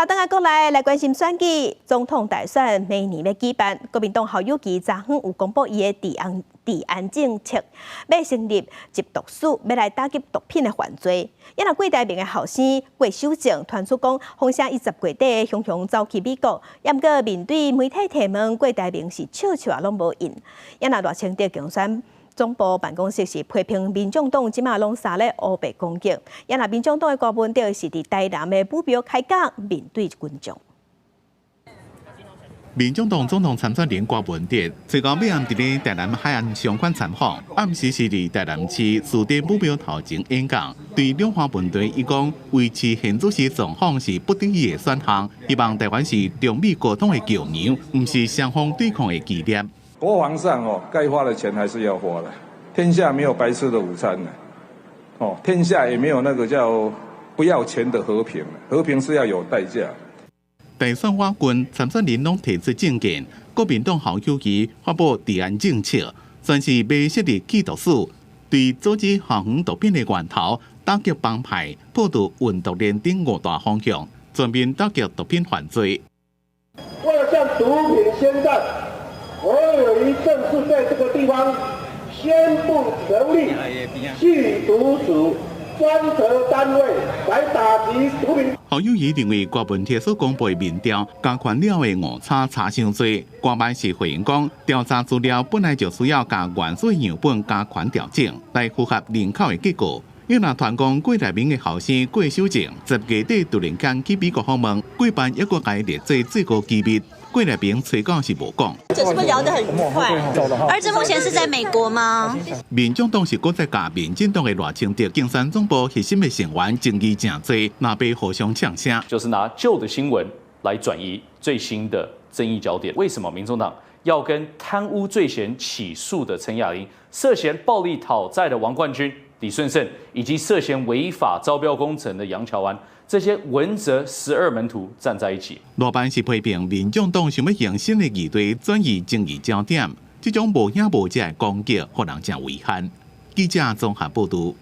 轉來國內來關心選舉，總統大選明年欲舉辦，國民黨侯友宜昨昏有公布伊的治安政策，欲成立緝毒署，欲來打擊毒品的犯罪。也若郭台銘的後生郭守正傳出講，風聲伊10月底雄雄走去美國，也毋過面對媒體提問，郭台銘是笑笑也攏無應。也若賴清德競選總部辦公室是批評民眾黨這馬攏三咧烏白攻擊，也若民眾黨的郭文德是佇台南的武廟開講面對群眾。民眾黨總統參選人郭文德，隨後欲暗佇咧台南海岸相關參訪，暗時是佇台南市士林武廟頭前演講，對兩岸問題，伊講維持現主時狀況是不得已的選項，希望台灣是中美溝通的橋梁，毋是雙方對抗的基點。國防上哦，該花的錢還是要花的。天下沒有白吃的午餐哦，天下也沒有那個叫不要錢的和平，和平是要有代價。大選倚近，參選人攏提出政見，國民黨侯友宜發布治安政策，宣示欲設立緝毒署，對阻止校園毒品的源頭、打擊幫派、破除運毒鏈等五大方向，全面打擊毒品犯罪。為了向毒品宣戰，侯友宜正式在這個地方宣布成立緝毒署專責單位來打擊毒品。侯友宜認為郭文鐵所公布的民調加權了的誤差差傷濟，郭辦是回應講，調查資料本來就需要共原始樣本加權調整，來符合人口的結構。又若傳講郭台銘的後生郭守正10月底突然間去美國訪問，郭辦猶閣共伊列做最高機密。郭台銘吹講是無講。這是不是聊得很愉快？兒子目前是在美國嗎？民眾黨是閣再共民進黨的賴清德競選總部核心的成員爭議誠濟，若欲互相嗆聲，就是拿舊的新聞來轉移最新的爭議焦點。為什麼民眾黨要跟貪污罪嫌起訴的陳雅玲、涉嫌暴力討債的王冠軍、李順勝，以及涉嫌違法招標工程的楊喬安，這些文澤12門徒站在一起？賴辦是批評民眾黨想欲用新的議題轉移爭議焦點，這種無影無跡的攻擊，予人誠遺憾。記者綜合報導。